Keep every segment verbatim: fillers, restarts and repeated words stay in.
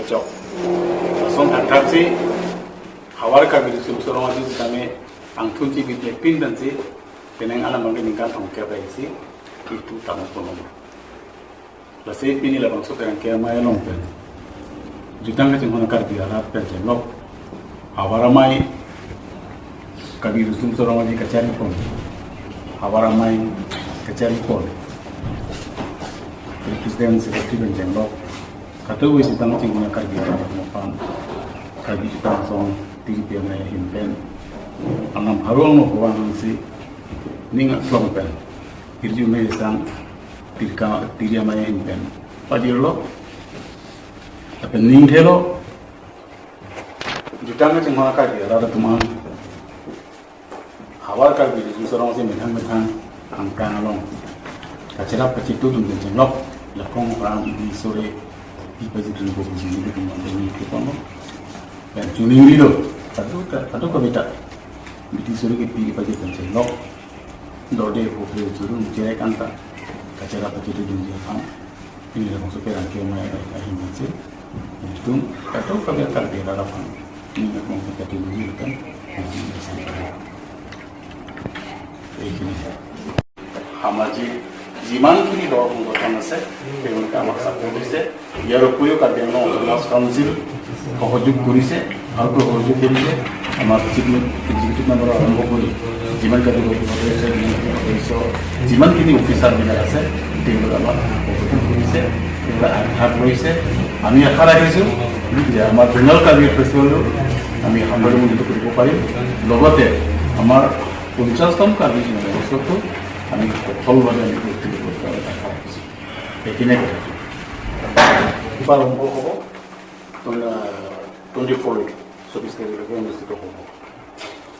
Chok. Lason thakthak si havar Karbi Riso Nimso Rong Aji sitame angthun chibit le pin dan si penang alam bangke ningkan thomkep ra isi itu tamu kono. Lasi pini labangso Pherangke Amei along pen jutang kachinghon Karbi arat pen chenglok havar amei Karbi Riso Nimso Rong Aji kacharipon, havar amei kacharipon, President Secretary pen chenglok katuwi jutang chinghon Karbi arat aphan, Karbi Jutang Song Tiri Pi Amei ahin pen anam harong no huang si ning aklong pen hirjume sang tirka tiri amei ahin pen pajirlo. Tapi ning thelo jutang kachinghon Karbi arat atum an havar Karbi Riso Nimso Rong Aji methang methang angkang along kacherap kachetudun pen chenglok, lakong ram di sore di pajitun ko biji ni tum ande ni ke kono. Dan chuning rido, satu ka, satu kavita. Di sore ke di pajitun chenglok. Dorde ko pre churun chere kanta kacherap kachetudunji aphan. Pini labangso Pherangke Amei ahin si itum katuwi kave Karbi arat aphan, pini labangso kachetudunji kan. Hamajik jiman kini dor hong gothan ase, pemang ka maksa police, yaro puyo Karbi Anglong Autonomous Council সহযোগ কৰিছে আৰু সহযোগ কৰিছে আমাৰ chief executive member আৰম্ভ কৰি যিমান কাৰ্যকৰী সদস্য, যিমান সদস্য, যিমানখিনি অফিচাৰ বিলাক আছে, তেওঁলোকে আমাক সহযোগ কৰিছে, তেওঁলোকে আগভাগ লৈছে। আমি আশা ৰাখিছোঁ যে আমাৰ জেনেৰেল কাৰ্বি ফেষ্টিভেলো আমি সাফল্যমণ্ডিত কৰিব পাৰিম। লগতে আমাৰ পঞ্চাশতম কাৰ্বি জনমহোৎসৱটো আমি সফলভাৱে আমি উদযাপন কৰাৰ আশা ৰাখিছোঁ। এইখিনিয়ে কথা। শুভাৰম্ভ হ'ব টুৱেণ্টি ফ'ৰ, চৌবিছ তাৰিখলৈকে অনুষ্ঠিত হ'ব।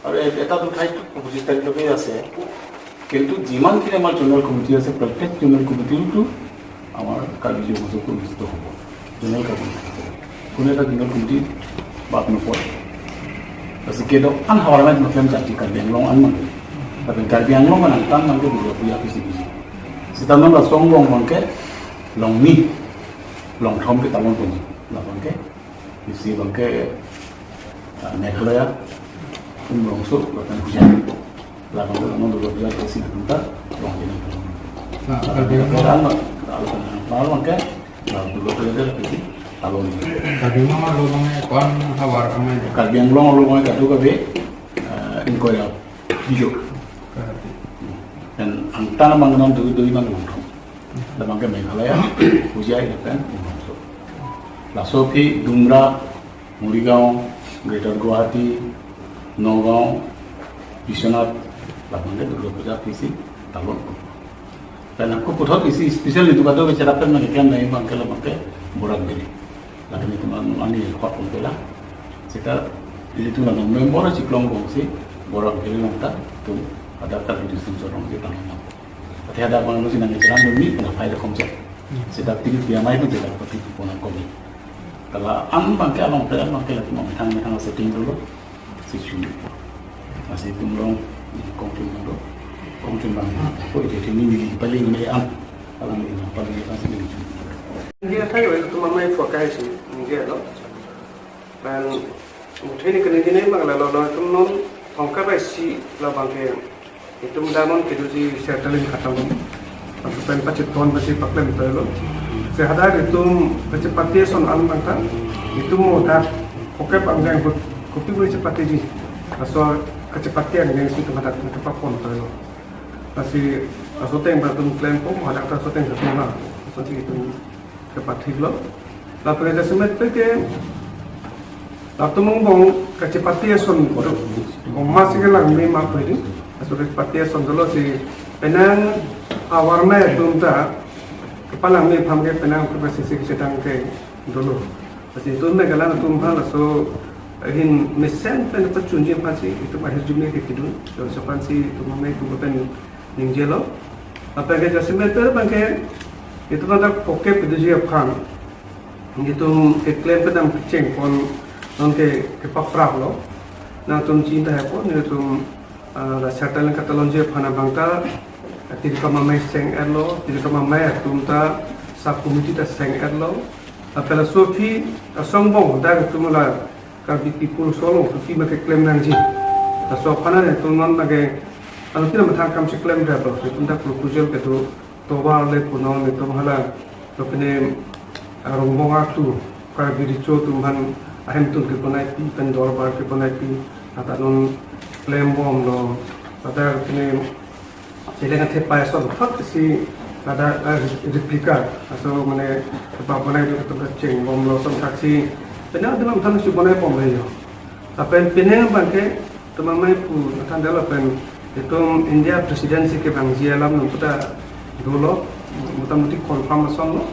আৰু এ-, এটা দুঠাইত পঁচিছ তাৰিখলৈকে আছে, কিন্তু যিমানখিনি আমাৰ জেনেৰেল কমিটি আছে, প্ৰত্যেক জেনেৰেল কমিটিতো আমাৰ কাৰ্বি জনমহোৎসৱটো অনুষ্ঠিত হ'ব। জেনেৰেল কাৰ্বি জনমহোৎসৱ। কোনো এটা জেনেৰেল কমিটি বাদ নোপোৱা। Basi kedo-an havar amei matlem jati Karbi Anglong an mangke. Tapi Karbi Anglong an angtan mangke Durga Puja kisi kisi. Sita non la song long mangke, longni, longthom ke talon pon. La bangke, isi bangke, ah, Meghalaya, Umrongso, lapen Hojai. La bangke non Durga Puja kisi kisi ta long ini. Nah, Karbi Anglong. Kalau bangke, la Durga Puja kisi talon. Karbi Anglong arlo bangke ko-an havar amei? Karbi Anglong arlo bangke katuwi kave, eh, ingkoi ra bijo. Dan angtan abang non dui dui abang longthom. Labangke Meghalaya, Hojai lapen Umrongso. Laso aphi Dumra, Morigaon, Greater Guwahati, Nagaon, Biswanath, labangke Durga Puja kisi talon. Pen ako puthot isi special itu kado bicara pen mangke nai bangke labangke Barak Valley. Lapen itum an ani hot pon pela. Sita ilitum la member chiklong bong si Barak Valley along ta itum ada kali di sumsorong si tanam. Pati ada bang lu sinang jalan demi na file komsek. Sita Tiri Pi Amei itu jalan pati pona komi. Kalau an bangke along pela bangke lagi mau metang metang setting dulu. Si chuni. Masih itum long kongtun dulu. Kongtun bang. Ko ide ini ni paling ini an. Kalau ini paling ini pasti ini chuni. Dia tayo itu mama itu pakai sih. Dia lo. Dan mungkin ini kena gini bang, lalu lo itu non tongkat isi lo bangke. Itum damon kedoji settling khatam. Lapen pachethon pasi paklem toilo. Sehada itum pachepati ason an bangta. Itum mo dak kokep angjang hut kopi beri chepatiji. Laso kachepati angjang si itum hadak itum papon toilo. Lasi laso ateng ba itum klempo, hadak laso ateng satu na. Laso si itum kepathiklo. Lapen jasemet peke latum angbong kachepati ason kodo. Koma si kelang me ma pwede. Laso kachepati ason dolo si penang ahavar amei atum ta kepalangme aphan ke penang ke sisi kesedang ke dolo. Lasi itum me kelang atum aphan laso ahin mesen pen pachunji aphan si itum ahirjume ke kedun. Laso aphan si itum amei atum pen ningjelo. Lapen ke jasemet peke bangke itum ada kokep kedoji aphan. Itum keklem kedam kecheng pon non ke kepaprap lo. Nangtum chinta hai pon itum, ah, la settling katalonji aphan abangta, Tiri Pi Amei seng-etlo, Tiri Pi Amei atum ta sub committee ta seng-etlo. Lapen laso aphi asong bong dak itum la Karbi People's Hall along aphi ma keklem nangji. Laso aphan netum non lake anu tina mathang kam si klemdra to. Itum dak proposal kedo tovar le punon itum hala to pine, ah, Rongbong Atu Karbi Recho atum aphan ahemtun kebonaipi pen dorbar kebonaipi ata non klem bomlo. Pada pine cheleng athepai ason thot si pada, ah, replica aso mane thepa bonai do ketum cheng bomlo ason thaksi pine atum aphan si bonai bomlo yo. Lapen pine abangke itum amei pu than delo pen itum India presidency kevangji alam nangputa dolo, motamuti confirm asonlo.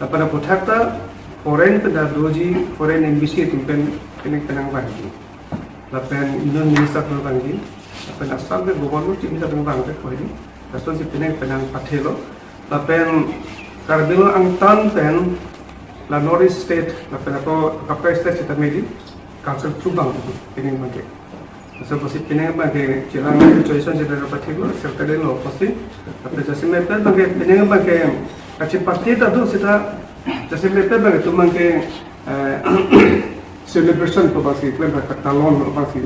Lapen aputhak ta foreign pen ta doji, foreign embassy atum pen pine penang vangji. Lapen Union Minister pen vangji. Lapen Assam ke Governor, Chief Minister pen vangji koidi. Lasonsi pine penang pathelo. Lapen Karbi Anglong angtan pen la North East state lapen ako kaprek state sita medi council chubang pine abangke. Laso apotsi pine abangke chelang situation sita pathelo, secretary lo apotsi. Lapen jasemet abangke pine abangke kachepate ta do sita jasemet abangke itum abangke, eh, celebration pu abangsi klem katalon abangsi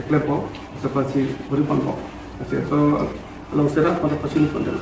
klempo, laso apotsi buri ponpo. Laso along sera pada pasin pon delo.